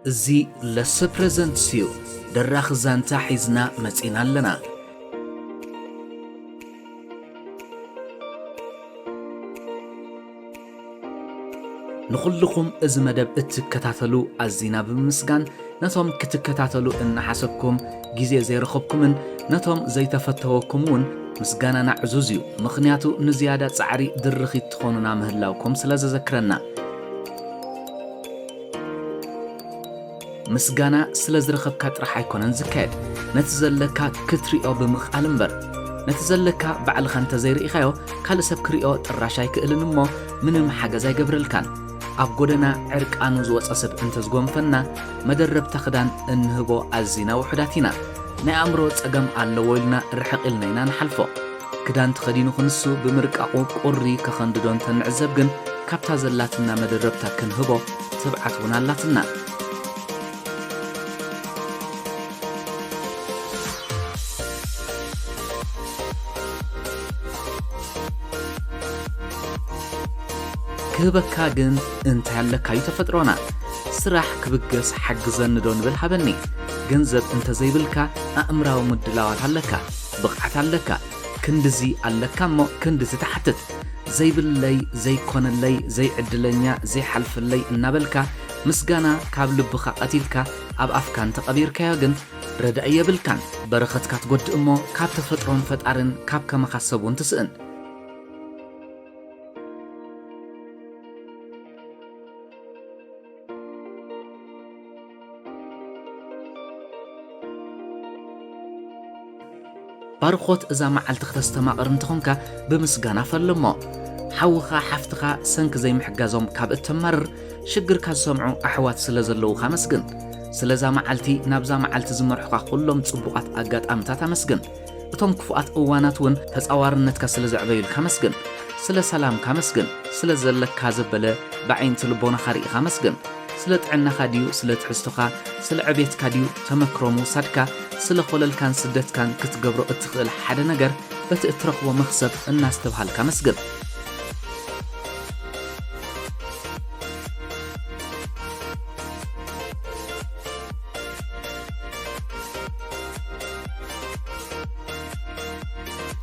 እዚ ለሰ ፕሬዘንትስ እዩ። ደራኺ ዛንታ ሒዝና መጺና ኣለና። ንኹልኹም እዚ መደብ እትከታተሉ ኣዚና ብምምስጋን፣ ነቶም ክትከታተሉ እናሓሰብኩም ግዜ ዘይረኸብኩምን ነቶም ዘይተፈተወኩም እውን ምስጋናና ዕዙዝ እዩ። ምኽንያቱ ንዝያዳ ጻዕሪ ድርኺት ትኾኑና ምህላውኩም ስለ ዘዘክረና። ምስጋና ስለ ዝረኸብካ ጥራሕ ኣይኮነን ዝካየድ፣ ነቲ ዘለካ ክትሪኦ ብምኽኣል እምበር። ነቲ ዘለካ ባዕልኻ እንተዘይርኢኻዮ፣ ካልእ ሰብ ክሪኦ ጥራሽ ኣይክእልን እሞ፣ ምንም ሓገዝ ኣይገብረልካን። ኣብ ጎደና ዕርቃኑ ዝወጸ ሰብ እንተዝጎንፈና፣ መደረብታ ክዳን እንህቦ ኣዚና ውሑዳት ኢና። ናይ ኣእምሮ ጸገም ኣለዎ ኢልና ርሕቕ ኢልና ኢና ንሓልፎ። ክዳን ተኸዲኑ ክንሱ ብምርቃቑ ቁሪ ከኸንድዶ እንተንዕዘብ ግን፣ ካብታ ዘላትና መደረብታ ክንህቦ ትብዓት እውን ኣላትና። ክህበካ ግን እንታይ ኣለካ እዩ ተፈጥሮና። ስራሕ ክብገስ ሓግዘኒ ዶ ንብል ሃበኒ። ገንዘብ እንተዘይብልካ ኣእምራዊ ምድላዋት ኣለካ፣ ብቕዓት ኣለካ። ክንድዚ ኣለካ እሞ ክንድዚ ትሓትት። ዘይብለይ፣ ዘይኮነለይ፣ ዘይዕድለኛ፣ ዘይሓልፈለይ እናበልካ ምስጋና ካብ ልብኻ ቀቲልካ ኣብ ኣፍካ እንተቐቢርካዮ ግን ረዳኢ የብልካን። በረኸትካ ትጎድእ እሞ ካብ ተፈጥሮን ፈጣርን ካብ ከማኻ ሰብ እውን ትስእን። ባርኾት እዛ መዓልቲ ክተስተማቕር እንተኾንካ ብምስጋና ፈልሞ። ሓውኻ ሓፍትኻ ሰንኪ ዘይምሕጋዞም ካብ እተማርር ሽግርካ ዝሰምዑ ኣሕዋት ስለ ዘለዉኻ ኣመስግን። ስለዛ መዓልቲ ናብዛ መዓልቲ ዝመርሑኻ ኩሎም ጽቡቓት ኣጋጣምታት ኣመስግን። እቶም ክፉኣት እዋናት እውን ተጻዋርነትካ ስለ ዘዕበዩልካ ኣመስግን። ስለ ሰላምካ ኣመስግን። ስለ ዘለካ ዘበለ ብዓይንቲ ልቦናኻ ርኢኻ ኣመስግን። ስለ ጥዕናኻ ድዩ፣ ስለ ትሕዝቶኻ፣ ስለ ዕቤትካ ድዩ፣ ተመክሮ ምውሳድካ፣ ስለ ኮለልካን ስደትካን ክትገብሮ እትኽእል ሓደ ነገር በቲ እትረኽቦ መኽሰብ እናስተብሃልካ ኣመስግን።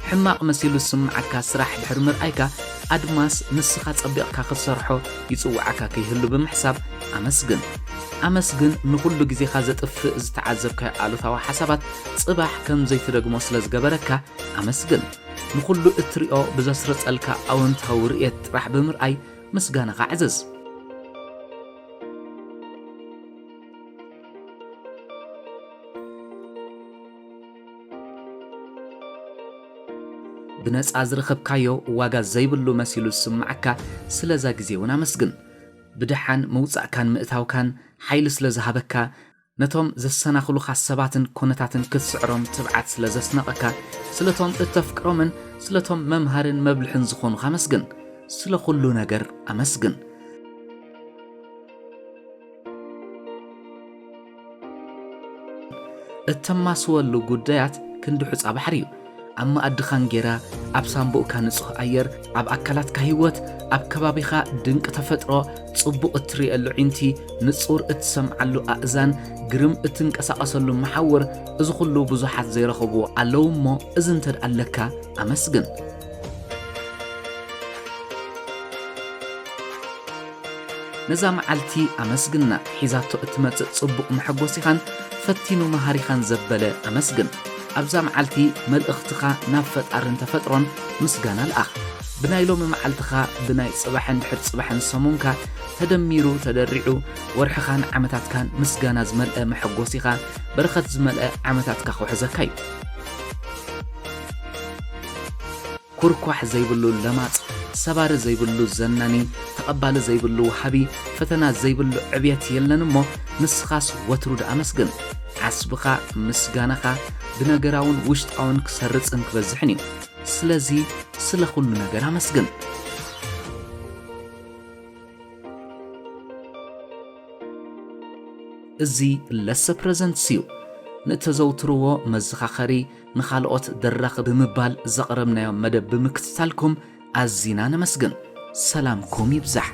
ሕማቕ መሲሉ ዝስምዓካ ስራሕ ድሕሪ ምርኣይካ፣ ኣድማስ ንስኻ ጸቢቕካ ክትሰርሖ ይጽውዓካ ከይህሉ ብምሕሳብ ኣመስግን። ኣመስግን ንኹሉ ግዜኻ ዘጥፍእ ዝተዓዘብካዮ ኣሉታዊ ሓሳባት ጽባሕ ከም ዘይትደግሞ ስለ ዝገበረካ ኣመስግን። ንኹሉ እትሪኦ ብዘስርጸልካ ኣወንታዊ ርእየት ጥራሕ ብምርኣይ ምስጋናኻ ዕዘዝ። ብነጻ ዝረኸብካዮ ዋጋ ዘይብሉ መሲሉ ዝስምዓካ ስለዛ ግዜ እውን ኣመስግን። ብደሓን ምውጻእካን ምእታውካን ሓይሊ ስለ ዝሃበካ፣ ነቶም ዘሰናኽሉኻ ሰባትን ኩነታትን ክትስዕሮም ትብዓት ስለ ዘስነቐካ፣ ስለቶም እተፍቅሮምን ስለቶም መምሃርን መብልሕን ዝኾኑኻ ኣመስግን። ስለ ኩሉ ነገር ኣመስግን። እተማስወሉ ጉዳያት ክንዲ ሑጻ ባሕሪ እዩ። ኣብ መኣድኻ እንጌራ፣ ኣብ ሳንቡእካ ንጹህ ኣየር፣ ኣብ ኣካላትካ ህይወት፣ ኣብ ከባቢኻ ድንቂ ተፈጥሮ፣ ጽቡቕ እትርእየሉ ዒንቲ፣ ንጹር እትሰምዓሉ ኣእዛን፣ ግርም እትንቀሳቐሰሉ መሓውር፣ እዚ ኹሉ ብዙሓት ዘይረኸብዎ ኣለዉ እሞ፣ እዚ እንተ ደኣ ኣለካ፣ ኣመስግን። ነዛ መዓልቲ ኣመስግና። ሒዛቶ እትመጽእ ጽቡቕ መሐጎሲኻን ፈቲኑ መሃሪኻን ዘበለ ኣመስግን። ኣብዛ መዓልቲ መልእኽትኻ ናብ ፈጣርን ተፈጥሮን ምስጋና ልኣኽ። ብናይ ሎሚ መዓልትኻ፣ ብናይ ጽባሕን ድሕሪ ጽባሕን ሰሙንካ ተደሚሩ ተደሪዑ ወርሕኻን ዓመታትካን ምስጋና ዝመልአ መሐጎሲኻ፣ በረኸት ዝመልአ ዓመታትካ ክውሕዘካ እዩ። ኩርኳሕ ዘይብሉ ለማጽ፣ ሰባሪ ዘይብሉ ዘናኒ፣ ተቐባሊ ዘይብሉ ወሃቢ፣ ፈተና ዘይብሉ ዕብየት የለን እሞ፣ ንስኻስ ወትሩ ደኣ ኣመስግን። ዓስብኻ፣ ምስጋናኻ ብነገራውን ውሽጣውን ክሰርጽን ክበዝሕን እዩ። ስለዚ፣ ስለ ኩሉ ነገር ኣመስግን። እዚ ለሰ ፕረዘንትስ እዩ። ንእተዘውትርዎ መዘኻኸሪ፣ ንኻልኦት ደራኺ ብምባል ዘቕረብናዮ መደብ ብምክትታልኩም ኣዚና ነመስግን። ሰላምኩም ይብዛሕ።